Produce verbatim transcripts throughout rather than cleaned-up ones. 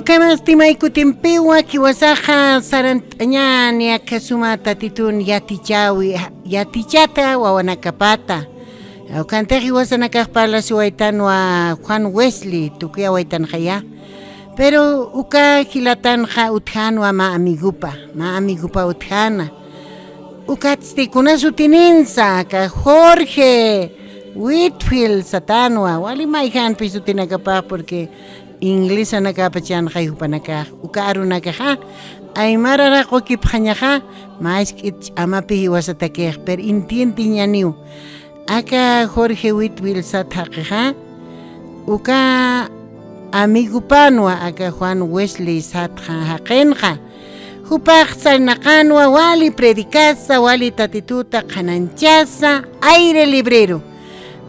Ukhamasti may kutimpiwa jiwasaxa sarant'añäni aka suma Tatitun yatichäwi, yatichata wawanakapata. Ukantix jiwasanakax parlasiwaytanwa Juan Wesley, tukuyawaytanxaya. Pero uka jilatanxa utjänwa mä amigupa, mä amigupa utjäna. Ukatsti kuna sutininsa, aka Jorge Whitfield satänwa, wali mayjänpi sutinakapax, porque inglesanakapachanxay jupanakax. Uka arunakaxa, aymara raqukipxañaxa, mä isk'it ch'amapi jiwasatakix, pero entiendeñäniw. Aka Jorge Whitfield sat jaqixa, uka amigupanwa aka Juan Wesley sat ja-, jaqinxa. Jupax sarnaqänwa wali predicasa, wali Tatituta qhananchasa, aire libreru.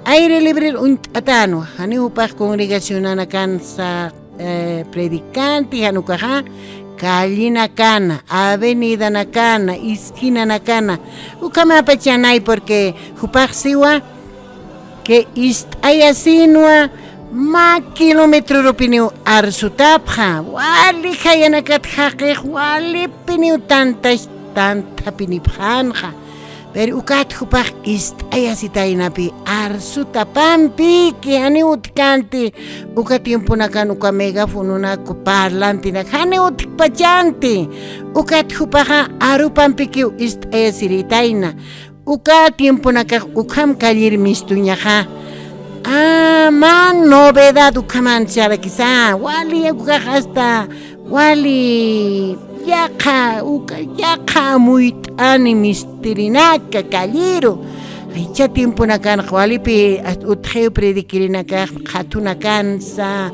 Aire libreru uñt'atänwa, janiw jupax congregacionanakansa, eh, predicanti, jan ukaxa, callenakana, avenidanakana, esquinanakana. Ukhamapachanay, porque jupax siwa, que ist'ayasinwa mä kilómetrorupiniw arsutapxa, wali jayanakat jaqix, walipiniw tantax, tantapinipxänxa. Pero ukat jupax ist'ayasitaynapi arsutapampiki, janiw utjkanti, uka tiemponakan uka megafononak parlantinak, janiw utjpachanti, ukat jupaxa arupampikiw ist'ayasiritayna. Uka tiemponakax ukham callir mistuñaxa. Ah, mä novedad ukhaman charakisa. Wali ukax hasta, wali yaqha, uka yaqha amuyt'ani mistirinaka calliru. Aycha tiemponakanx walipi hasta utjiw prediquirinakax qhatunakansa.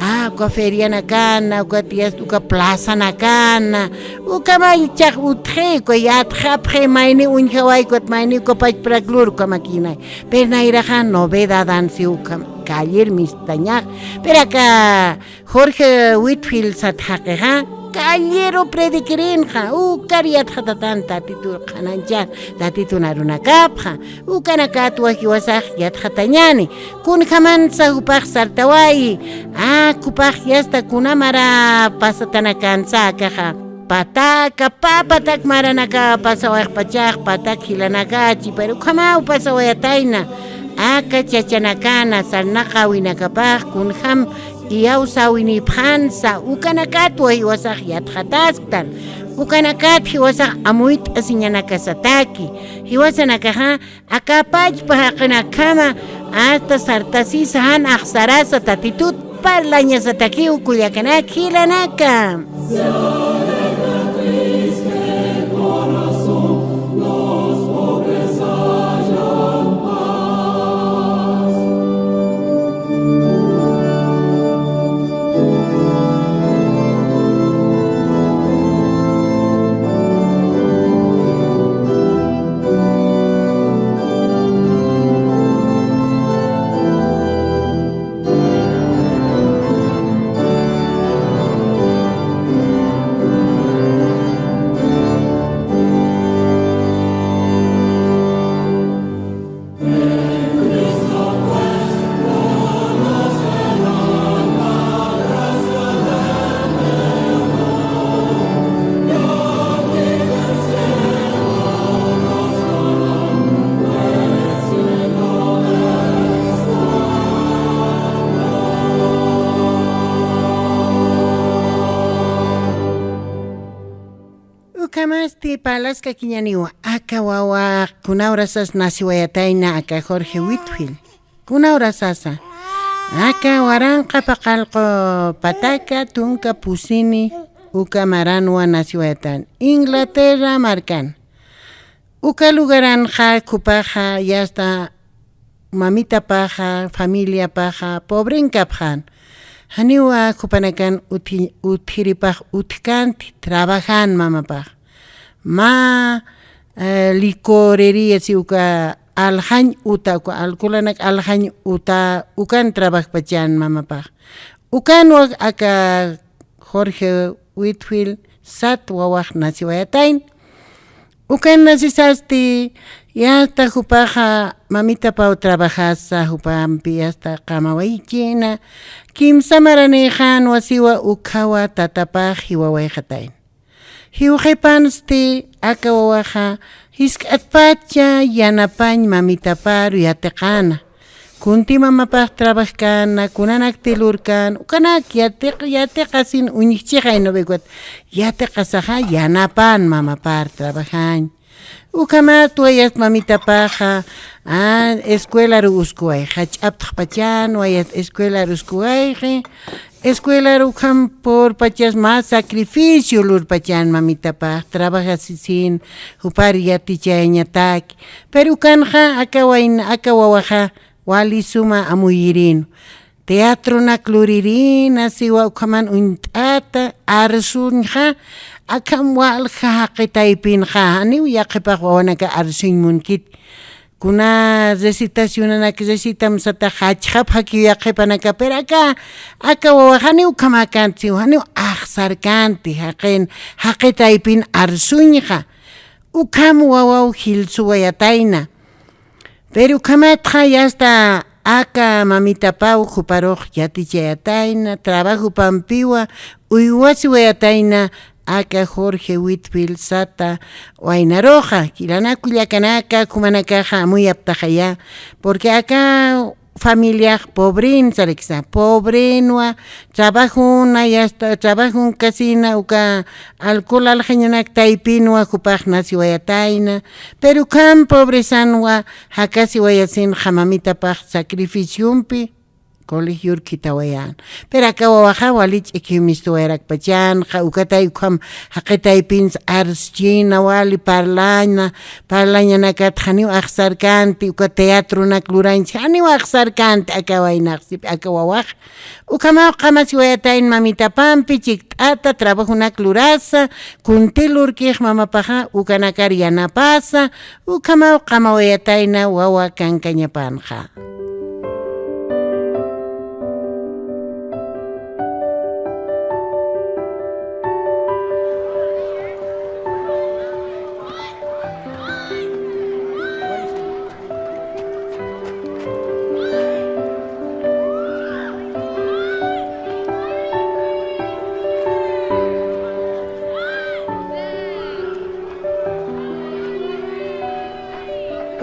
Ah, uka ferianakana, uka tias, uka plazanakana, uka maychax utji, uka yatxapxi, mayni uñjaway, ukat mayni uka pachprak lur, uka makinay. Pero nayraxa novedadan si uka callir mistañax. Pero aka Jorge Whitfield sat jaqixa, calliru prediquirinxa, ukar yatxatatan Tatitu qhananchan, Tatitun arunakapxa. Ukanakatwa jiwasax yatxatañäni. Kunjamansa jupax sartawayi. Ah, jupax yasta kunamara pasatanakansa akaxa. Pataka, pä patak maranaka pasawayxpachax, patak jilanakachi, pero ukhamaw pasawayatayna. Aka chachanakana, sarnaqawinakapax, kunjam iyawsäwinipxänsa, ukanakatwa jiwasax yatxatasktan. Ukanakat jiwasax amuyt'asiñanakasataki. Jiwasanakaxa, aka pachpa jaqinakjama, hasta sartasisa jan axsarasa Tatitut parlañasatakiw kullakanak jilanaka. Ukhamasti parlaskakiñäniwa, aka wawa kuna urasas naciwayatayna aka Jorge Whitfield. Kuna urasasa. Aka waranqa paqallqu pataka tunka pusini uka maranwa naciwayatayna. Inglaterra markan. Uka lugaranxa jupaxa yasta mamitapaxa, familiapaxa, pobrenkapxän. Janiwa jupanakan uthi-, utjiripax utjkanti, trabajan mamapax. Mä, eh, licorería si uka aljañ uta, uka alcoholanak aljañ uta, ukan trabajpachan mamapax. Ukanwa aka Jorge Whitfield sat wawax naciwayatayn. Ukan nasisasti, yasta jupaxa mamitapaw trabajasa, jupampi yasta qamawaychina, kimsa maranixan wasiwa ukhawa tatapax jiwawayxatayna. Jiwxipansti aka wawaxa jisk'atpacha yanapañ mamitaparu yatiqana. Kunti mamapax trabajkana, kunanakti lurkan, ukanak yatiq-, yatiqasin uñjchixay nubikwat. Yatiqasaxa yanapan mamapar trabajañ. Ukhamat wayast mamitapaxa, a, escuelaru uskuwayxa, ch'aptxpachan wayast escuelaru uskuwayxi, escuelaru ukham purpachas mä sacrificio lurpachan mamitapax, trabajasisin, jupar yatichayañataki. Pero ukanxa aka wayna, aka wawaxa, wali suma amuyirïn. Teatronak lurirïna, siwa ukhaman uñt'ata, arsuñxa, akham walja jaqi taypinxa, janiw yaqhipax wawanaka arsuñ munkit. Kuna recitacionanak recitam sata jachxap jakiw yaqhipanaka, pero aka, aka wawax janiw ukhamäkänti, siwa janiw axsarkänti, jaqin, jaqi taypin arsuñxa. Ukham wawaw jilsuwayatayna. Pero ukhamatxa yasta aka mamitapaw juparux yatichayatayna, trabajopampiwa uywasiwayatayna aka Jorge Whitfield sata waynaruxa, jilanaka kullakanaka, jumanakaxa amuyaptaxaya, porque aka familiax pobren saraksa, pobrenwa, trabajuna, yasta, trabajun kasina, uka alcohol aljañanak taypinwa jupax nasiwayatayna, pero ukham pobresanwa jakasiwayasinxa mamitapax sacrificiompi colegior khitawayän. Pero aka wawaxa wali ch'ikhiw mistuwayarakpachanxa, ukatay ukham jaqi taypins arschina wali parlaña, parlañanakatxa janiw axsarkänti, uka teatronak lurañsa janiw axsarkänti aka waynax, sip aka wawax. Ukhamaw qamasiwayatayn mamitapampi chikt'ata trabajonak lurasa, kunti lurkix mamapaxa ukanakar yanapasa, ukhamaw qamawayatayna wawa kankañapanxa.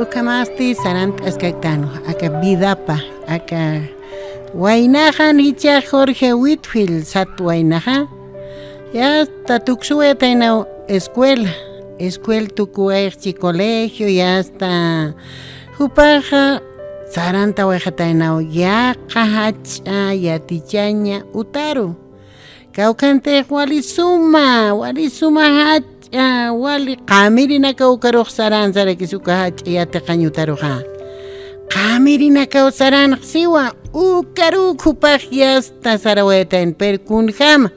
Ukhamasti sarant'askaktanwa, aka vidapa, aka waynaxan jichha Jorge Whitfield sat waynaxa, yasta tuksuwayataynaw escuela, escuela tukuwayxchi colegio, yasta jupaxa sarantawayxataynaw yaqha jach'a yatichaña utaru. Kawkhantix wali suma, wali suma jach'a, wali qamirinakaw ukarux saran sarakis uka jach'a yatiqañ utaruxa. Qamirinakaw saranx siwa, ukaruk jupax yasta sarawayatayna, pero kunjama.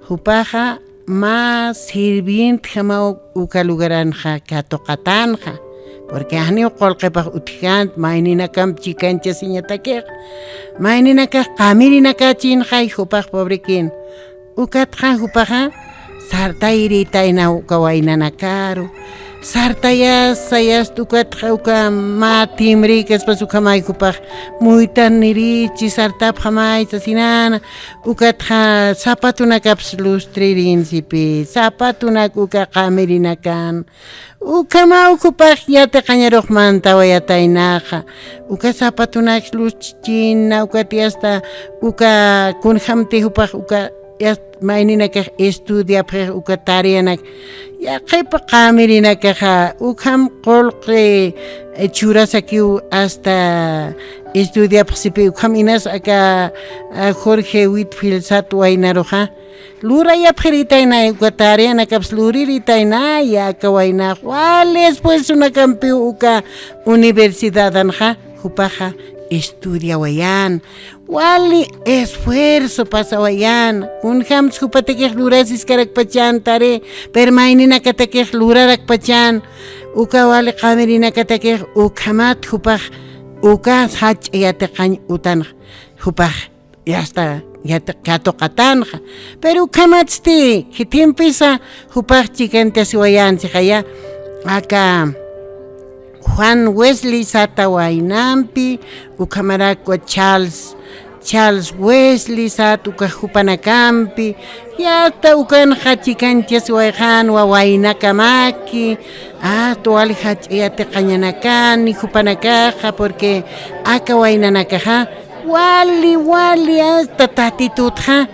Jupaxa mä sirvientjamaw uka lugaranxa katuqatanxa, porque janiw qullqipax utjkänti, mayninakamp chikanchasiñatakix, mayninakax qamirinakachinxay jupax pobrekin. Ukatxa jupaxa sartayirïtaynaw uka waynanakaru, sartayasa yasta ukatxa uka mä timbrïkaspas ukhamay jupax muytan nirichi sartapxamay sasinana, ukatxa zapatonakapsa lustrirïn sipi, zapatonak uka qamirinakan. Ukhamaw jupax yatiqañarux mantawayataynaxa. Uka zapatonak lust'china, ukat yasta, uka kunjamti jupax, uka yasta, mayninakax estudiapxix, uka tareanak. Yaqhipa qamirinakaxa, ukham qullqi, eh, churasakiw hasta estudiapxsipi, ukham inas aka, ah, Jorge Whitfield sat waynaruxa. Lurayapxiritayna, uka tareanakapsa luriritayna, aka waynax wali esfuerzonakampiw uka universidadanxa, jupaxa estudiawayän, wali esfuerzo pasawayän, kunjamts jupatakix lurasiskarakpachan tare, pero mayninakatakix lurarakpachan, uka wali qamirinakatakix ukhamat jupax, uka jach'a yatiqañ utanx, jupax. Yasta, yatiq katuqatanxa. Pero ukhamatsti khithimpisa jupax chikantasiwayansixaya, aka Juan Wesley sata waynampi, ukhamarakwa Charles, Charles Wesley sat uka jupanakampi, yasta ukanxa chikantasiwayxanwa waynakamaki, asta wali jach'a yatiqañanakani jupanakaxa, porque aka waynanakaxa wali, wali asta Tatitutxa,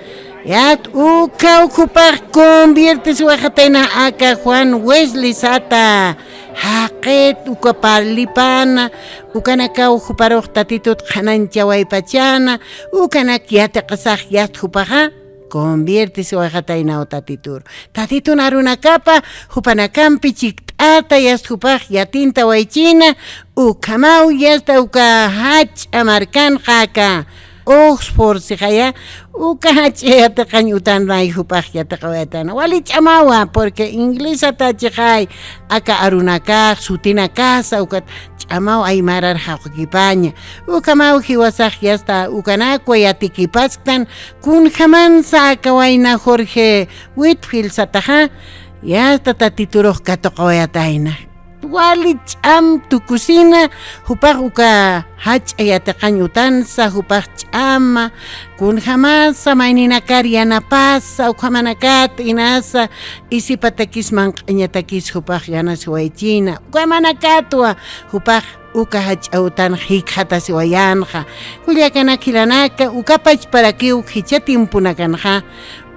yat uka ukhupax conviertesiwayxatayna aka Juan Wesley sata, jaqit uka parlipana, ukanakaw juparux Tatitut qhanañchawaypachana, ukanak yatiqasax yast jupaxa, conviertesiwayxataynaw Tatitur. Tatitun arunakapa, jupanakampi chikt'ata yast jupax yatintawaychina, ukhamaw yasta uka jach'a markanxa aka Oxford sixaya, uka jach'a yatiqañ utanay jupax yatiqawayatana. Wali ch'amawa, porque inglesatachixay, aka arunakax, sutinakasa, ukat ch'amaw aymarar jaq'ukipaña. Ukhamaw jiwasax yasta ukanakwa yatikipasktan, kunjamansa aka wayna Jorge Whitfield sataxa, yasta Tatiturux katuqawayatayna. Wali ch'am tukusina, jupax uka jach'a yatiqañ utansa, jupax ch'ama, kunjamasa mayninakar yanapasa, ukhamanakat inasa, isipatakis manq'añatakis jupax yanasiwaychina, ukhamanakatwa, jupax uka jach'a utan jikxatasiwayanxa. Kullakanak jilanaka, uka pachparakiw jichha tiemponakanxa,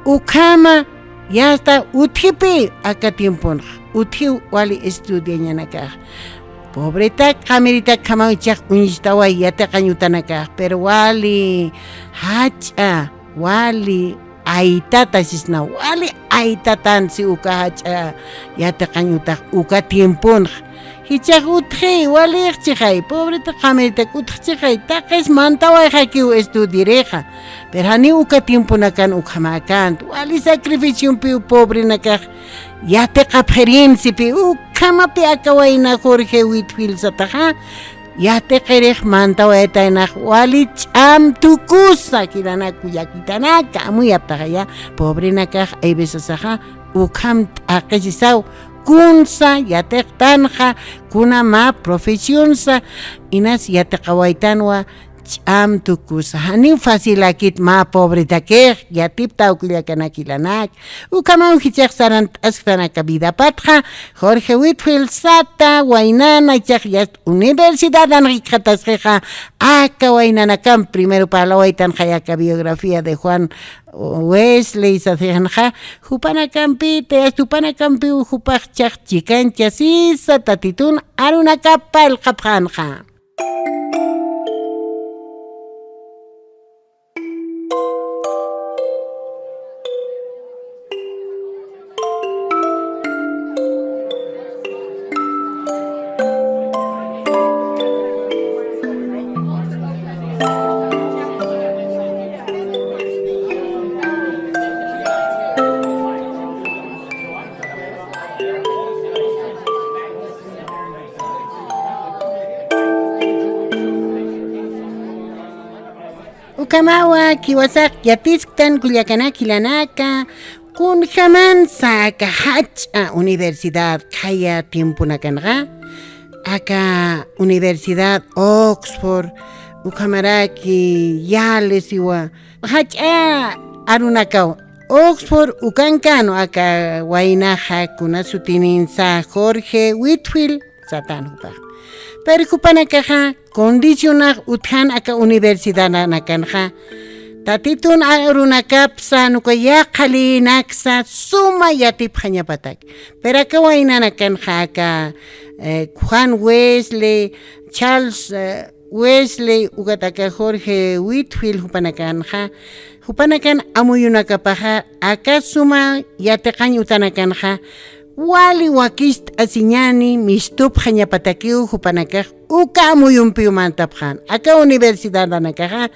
ukhama yasta utjipi aka tiemponxa, utjiw wali estudiañanakax. Pobretak, qamiritak khamaw ichax uñstaway yatiqañ utanakax, pero wali jach'a, wali aytata sisna, wali aytatan si uka jach'a yatiqañ utax uka tiemponxa. Jichhax utji, walix chixay, pobreta qamiritak utji chixay, taqis mantawayxakiw estudiarixa. Pero janiw uka tiemponakan ukhamäkänti, wali sacrificiompiw pobrenakax yatiqapxirinsipi, ukhamapi aka wayna Jorge Whitfield sataxa, yatiqirix mantawayataynax wali ch'am tukusa, jilanaka kullakitanaka, amuyaptaxaya, pobrenakax hay vecesaxa ukham t'aqisisaw, kunsa yatiqtanxa, kuna mä profesionsa, inas yatiqawaytanwa ch'am tukusa. Janiw facilakit mä pobretakix, yatiptaw kullakanak jilanak. Ukhamaw jichhax sarant'asktanaka vidapatxa, Jorge Whitfield sata waynana ichax yast universidadan jikxatasxixa, aka waynanakamp primero parlawaytanxay aka biografía de Juan Wesley sasixanxa, jupanakampita, yast jupanakampiw jupax chhax chikanchasisa Tatitun arunakap pallqapxänxa. Ukhamawa, jiwasax yatisktan kullakanak jilanaka, kunjamansa aka jach'a universidad khaya tiemponakanxa, aka Universidad Oxford, ukhamaraki Yale siwa, jach'a arunakaw, Oxford ukankänwa aka waynaxa, kuna sutininsa Jorge Whitfield satan jupax. Pero jupanakaxa condicionax utjan aka universidadanakanxa. Tatitun arunakapsa, jan uka yaqha leyinaksa suma yatipxañapatak. Pero aka waynanakanxa aka, eh, Juan Wesley, Charles, eh, Wesley, ukat aka Jorge Whitfield jupanakanxa, jupanakan amuyunakapaxa, aka suma yatiqañ utanakanxa, wali wakist'asiñani mistupxañapatakiw jupanakax uka amuyumpiw mantapxän. Aka universidadanakaxa,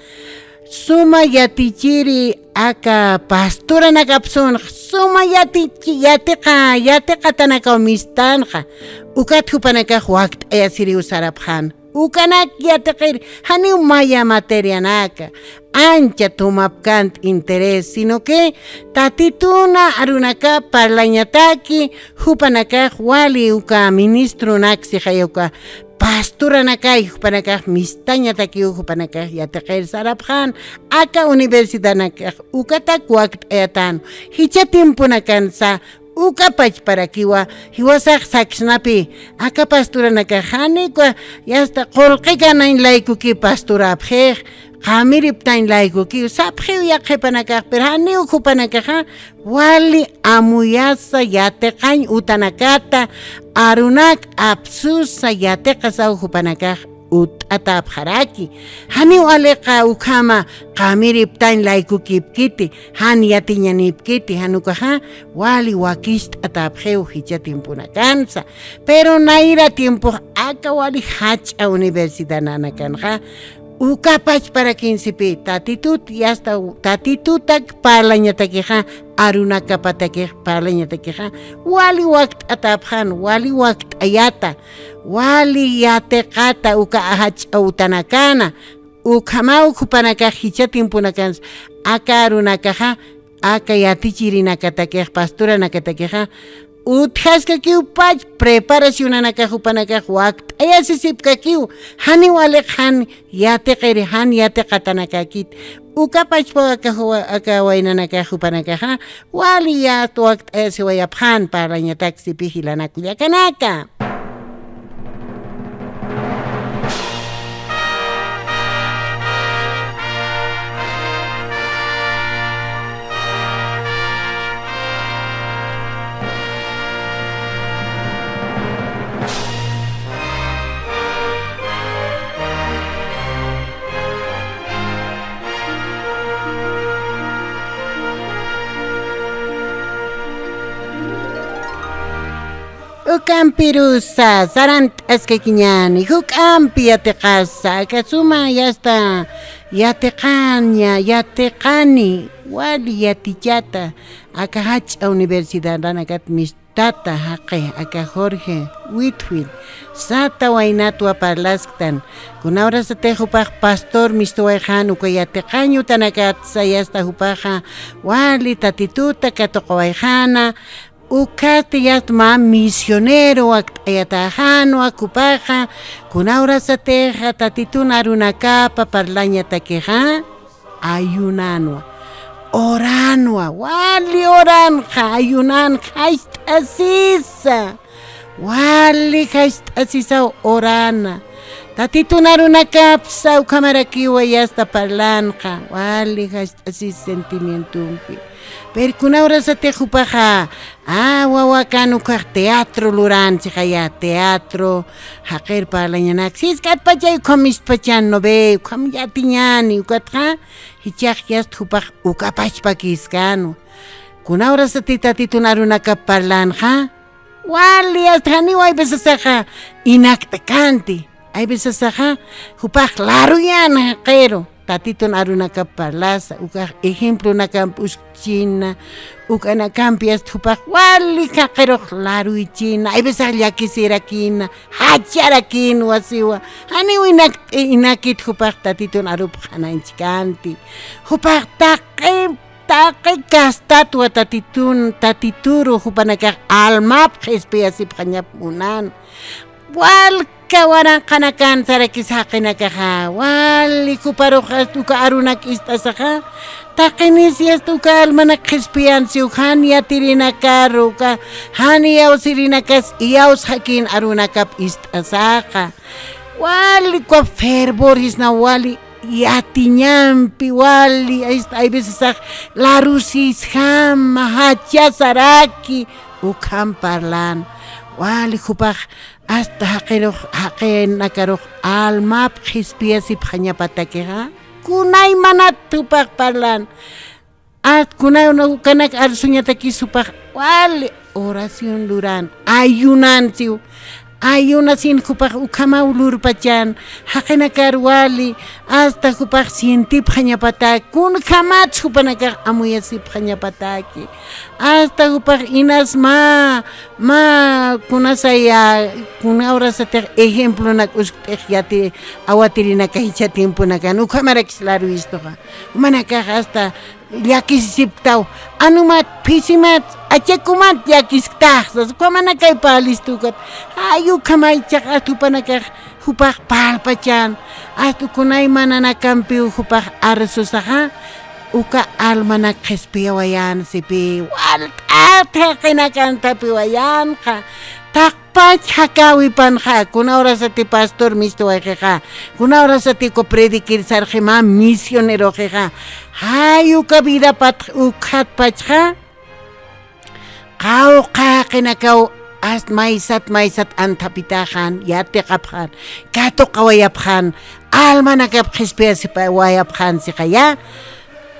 suma yatichiri aka pastoranakapsunx, suma yatichi-, yatiqa, yatiqatanakaw mistanxa, ukat jupanakax wakt'ayasiriw sarapxän. Ukanak yatiqir, janiw maya materianaka, ancha tumapkant interés, sino que tatituna arunaka parlañataki, jupanakax wali uka ministronak sixaya uka pastoranakay, jupanakax mistañatakiw, jupanakax yatiqir sarapxan, aka universidadnakax ukatak wakt'ayatan, jichha tiemponakansa, uka pachparakiwa, jiwasax saksnapi, aka pastoranakax janiwa, yasta qullqikanañ laykuki pastorapxix, qamiriptañ laykuki, sapxiw yaqhipanakax, pero janiw jupanakaxa, wali amuyasa yatiqañ utanakata, arunak apsusa yatiqasaw jupanakax, utt'atäpxaraki. Janiw aliqa ukhama qamiriptañ laykukipkiti, jan yatiñanipkiti, jan ukaxa wali wakicht'atäpxiw jichha tiemponakansa. Pero nayra tiempox aka wali jach'a universidad nanakanxa, uka pachparakinsipi, tatitut, yasta, tatitutak parlañatakixa, arunakapatakix parlañatakixa, wali wakt'atäpxan, wali wakt'ayata. Wali yatiqata uka jach'a utanakana, ukhamaw jupanakax jichha tiemponakansa, aka arunakaxa, aka yatichirinakatakix, pastoranakatakixa, utjaskakiw pach preparacionanakax jupanakax wakt'ayasisipkakiw, janiw aliq jan yatiqiri, jan yatiqatanakakit. Uka pachpaw aka juwa-, aka waynanakax jupanakaxa, wali yat wakt'ayasiwayapxan, parlañatak sipi jilanak kullakanaka. Ukampirusa, sarant'askakiñäni, juk'ampi yatiqasa, aka suma yasta yatiqaña, yatiqani, wali yatichata, aka jach'a universidadanakat mis-, tata jaqi, aka Jorge Whitfield, sata waynatwa parlasktan, kuna urasatix jupax pastor mistuwayxan, uka yatiqañ utanakatsa yasta jupaxa, wali tatituta katuqawayxana, ukasti yasta mä misionero wakt'ayatäxanwa jupaxa, kuna urasatixa tatitun arunakapa parlañatakixa, ayunanwa, oranwa, wali oranxa, ayunanxa, jast'asisa, wali jast'asisaw orana. Tatitun arunakapsa ukhamarakiwa yasta parlanxa, wali jast'asis sentimientompi. Pero kuna urasatix jupaxa, a, wawakan ukax teatro luran sixaya, teatro, jaqir parlañanak, sisk'atpachay ukham mistuwayxan, no ve, ukham yatiñäni, ukatxa, jichhax yasta jupax uka pachpakïskänwa. Kuna urasati tatitun arunakap parlanxa, wali yasta janiw hay veces saxa inakt'kanti. Hay veces saxa jupax laruyan jaqiru. Tatitun arunakap parlasa, ukax ejemplonakamp uskchina, ukanakampi yasta jupax wali jaqirux laruychina, hay veces llakisirakina, jacharakinwa siwa. Janiw inak-, inakit jupax tatitun arup qhanañchkanti. Jupax taqi, taqi kastatwa tatitun, tatituru jupanakax almap qhispiyasipxañap munan. Walka waranqanakan sarakis jaqinakaxa, wali juparux asta uka arunak ist'asaxa, taqinis yasta uka almanak qhispiyan siw jan yatirinakaru, uka jan iyawsirinakas iyawsxakin arunakap ist'asaxa. Wali uka fervor jisna wali yatiñampi, wali, ay, ay veces sax larusisjama, jachasaraki, ukham parlan. Wali jupax asta jaqirux, jaqinakarux almap qhispiyasipxañapatakixa, kunaymanat jupax parlan. Asta kuna ukanak arsuñatakis jupax wali oración luran, ayunan siw. ayunasin jupax ukhamaw lurpachan, jaqinakar wali, hasta jupax sientipxañapatak, kunjamatsa jupanakax amuyasipxañapataki. Hasta jupax inas mä, mä kunasaya, kuna horasatix ejemplonak uskt'ix yati, awatirinaka jichha tiemponakan, ukhamarakis laruyistuxa. Jumanakax hasta llakisisipktaw, anumat, phisimat, achakumat llakisktax, sas, ukhamanakay parlistukat. Ay, ukhamay chiqa, hasta jupanakax, jupax parlpachan, hasta kunay mananakampiw jupax arsusaxa, uka almanak qhispiyawayän sipi, walt'at jaqinakan thapiwayänxa, taqpach jakäwipanxa, kuna horasati pastor mistuwayxixa, kuna horasati uka predikir sarxi mä misioneroxixa, jay uka vidapat ukhatpachxa, qawqha jaqinakaw hasta maysat maysat anthapitaxan, yatiqapxan, katuqawayapxan, almanakap qhispiyasiwayapxan siqaya.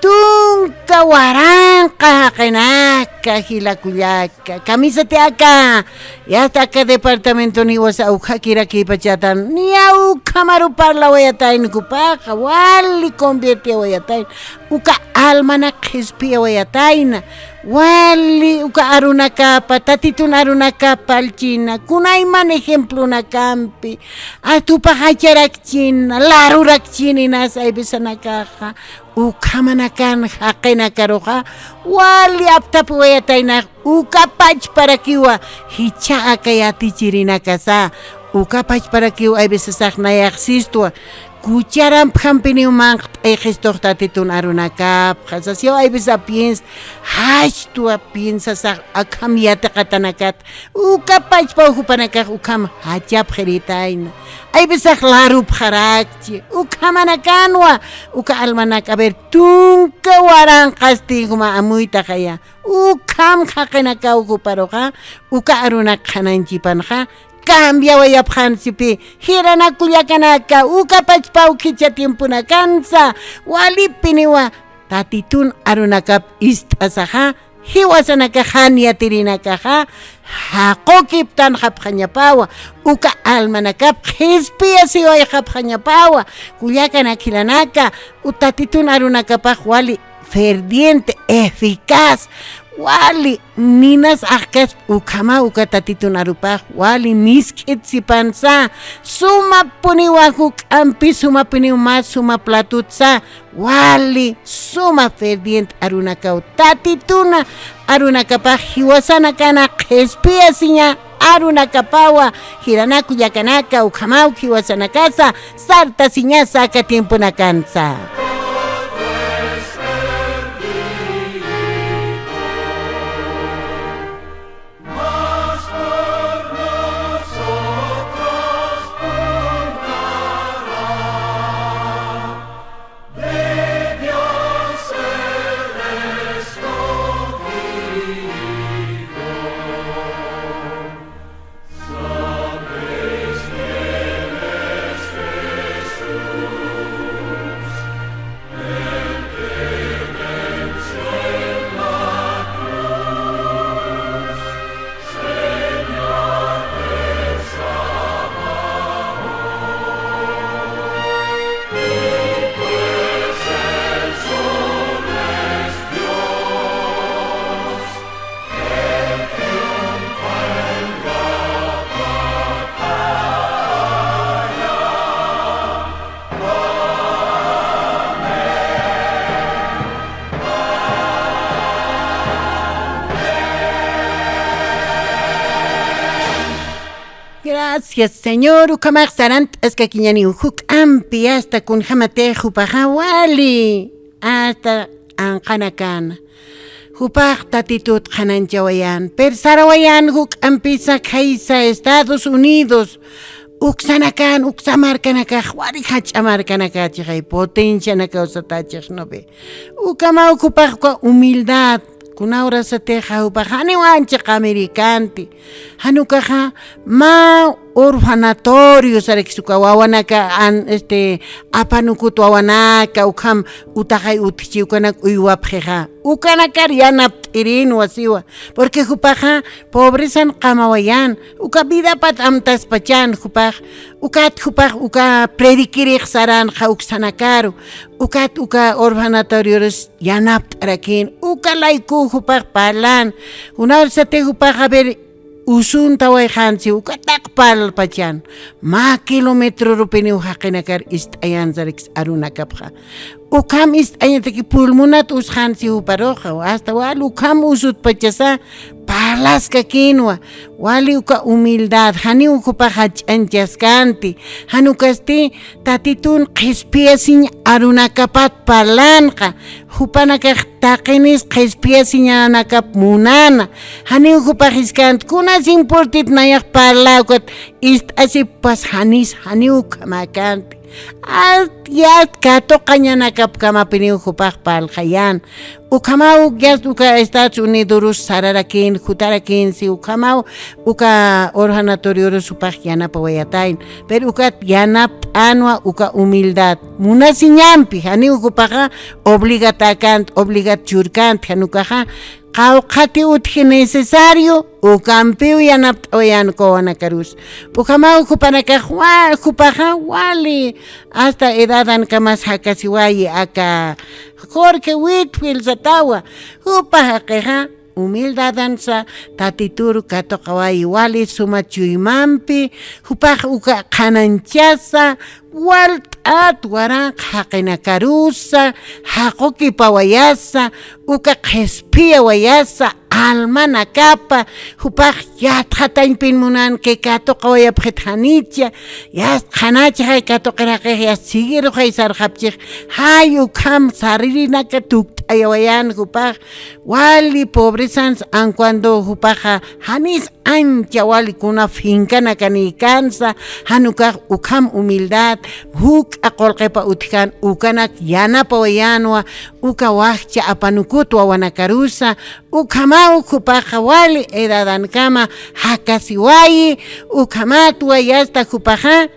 Tunka waranqa jaqinaka, jila kullaka, kamisati aka, yasta aka departamentoni jiwasa ukhakirakïpachätan, niya ukhamaru parlawayatayna jupaxa, wali conviertiwayatayna. Uka almanak qhispiyawayatayna, wali uka arunakapa, Tatitun arunakap parlchina, kunayman ejemplonakampi, hasta jupax jacharakchina, larurakchina inas hay veces anakaxa, ukhamanakan jaqinakaruxa, wali apthapiwayatayna, uka pachparakiwa, jichha aka yatichirinakasa, uka pachparakiw hay veces nayax sistwa, kucharampjampiniw manq't'ayxistux Tatitun arunakapxa, sasiw hay veces piens, jastwa piensasax akham yatiqatanakat, uka pachpaw jupanakax ukham jachapxiritayna. Hay veces larupxarakchi, ukhamanakanwa, uka almanak, a ver, tunka waranqasti juma amuytaxaya, ukham jaqinakaw juparuxa, uka arunak qhananchipanxa, cambiawayapxan sipi, jiranak kullakanaka, uka pachpaw jichha tiemponakansa, walipiniwa, Tatitun arunakap ist'asaxa, jiwasanakax jan yatirinakaxa, jaqukiptanxapxañapawa, uka almanakap qhispiyasiwayxapxañapawa, kullakanak jilanaka, u Tatitun arunakapax wali ferviente, eficaz, wali ninas axkas ukhama uka Tatitun arupax wali misk'it sipansa, sumapuniwa juk'ampi, sumapuniw mä suma platutsa, wali suma ferviente arunakaw Tatitun arunakapax jiwasanakana qhispiyasiña arunakapawa, jiranak kullakanaka ukhamaw jiwasanakasa sartasiñasa aka tiemponakansa. Gracias, Señor. Ukhamax sarant'askakiñaniw juk'ampi, hasta kunjämatix jupaxa wali, hasta anqanakana. Jupax Tatitut qhananchawayän, pero sarawayän juk'ampisa khaysa Estados Unidos, uksanakan, uksa markanakax, wali jach'a markanakachi, jay potencianakaw satachix, ¿no ve? Ukhamaw jupax uka humildad, kuna horasatixa jupax janiw anchiq americanti, jan ukaxa mä orfanatorio sarakis uka wawanaka an este apanukut wawanaka ukham utaxay utjchi ukanak uywapxixa, ukanakar yanapt'irinwa siwa. Porque jupaxa pobresan qamawayan, uka vidapat amtaspachan jupax. Ukat jupax uka predikirix saranxa uksanakaru, ukat uka orfanatoriorus yanapt'arakin uka layku jupax parlan. Unarsati jupax a ver usuntawayxansi uka taq parlpachan, mä kilometrorupiniw jaqinakar ist'ayansarikis arunakapxa. Ukham ist'añataki pulmonat usxansi juparuxa, hasta wal ukham usutpachasa parlaskakinwa. Wali uka humildad janiw jupax jach'añchaskanti. Jan ukasti tatitun qhispiyasiñ arunakapat parlanqa, jupanakax taqinis qhispiyasiñanakap munana. Janiw jupax jiskant kunas importit nayax parla ukat ist'asipas janis janiw ukhamäkanti. Yast katuqañanakapkamapiniw jupax parlxayan. Ukhamaw yast uka Estados Unidorus sararakin jutarakinsi ukhamaw uka orfanatoriorus jupax yanapawayatayn. Pero ukat yanapt'anwa uka humildad munasiñampi janiw jupaxa obligatäkant obligat churkant jan ukaxa qawqhati utji necesario ukampiw yanapt'awayan uka wawanakarusa. Ukhamaw jupanakax jupaxa wali hasta edadankamas jakasiwayi aka Jorge Whitfield satawa. Jupa jaqixa humildadansa tatituru katuqawayi wali suma chuymampi jupax uka qhanañchasa walt'at waranq jaqinakarusa jaqukipawayasa uka qhispiyawayasa almanakapa jupax yatxatañpin munanki katuqawayapxit janicha. Yast qhanachaxay katuqiraqix yast siguiruxay sarxapchix. Jay ukham saririnaka tukt'ayawayan jupax wali pobresans ancuando jupaxa janis ancha wali kuna finkanakanïkansa. Jan ukax ukham humildad juk'a qulqipa utjkan ukanak yanapawayanwa uka wajcha apanukut wawanakarusa. Ukhamaw jupaxa wali edadankama jakasiwayi. Ukhamatwa yasta jupaxa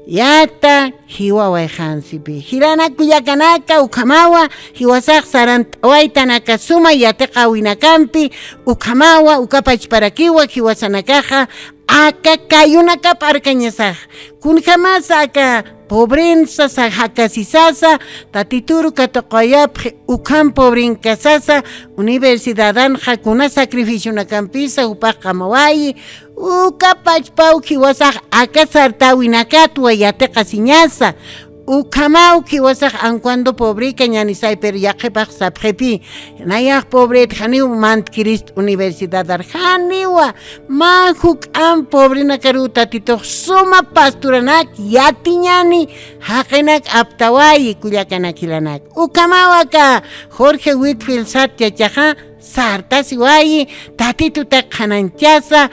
yata jiwawayxansipi jiranak kullakanaka ukhamawa jiwasax sarant'awaytanaka suma yatiqawinakampi. Ukhamawa uka pachparakiwa jiwasanakaxa aka kayunakap arkañasax kunjamasa aka pobrensa jakasisasa tatituru katuqawayapxi ukham pobrenkasasa universidadanxa kuna sacrificionakampisa jupax qamawayi. Uka pachpaw jiwasax aka sartäwinakatwa yatiqasiñasa. Ukhamaw jiwasax ancuando pobreka ñanisay pero yaqhipax sapxipi nayax pobret janiw mantkirist universidadar janiwa. Mä juk'am pobrenakaruw tatitux suma pasturanak yatiñani jaqinak aptawayi kullakanak jilanak. Ukhamaw aka Jorge Whitfield sat chachaxa sartasiwayi tatitutak qhanañchasa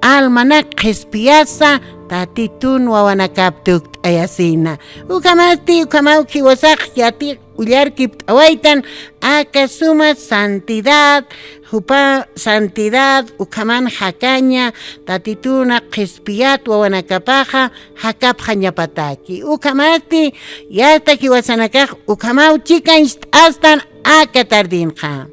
almanak qhispiyasa tatitun wawanakap tukt'ayasina. Ukhamasti ukhamaw jiwasax yatiq ullarkipt'awaytan aka suma santidad jupa santidad ukhaman jakaña tatituna qhispiyat wawanakapaxa jakapxañapataki. Ukhamasti yasta jiwasanakax ukhamaw chikañcht'astan aka tardinxa.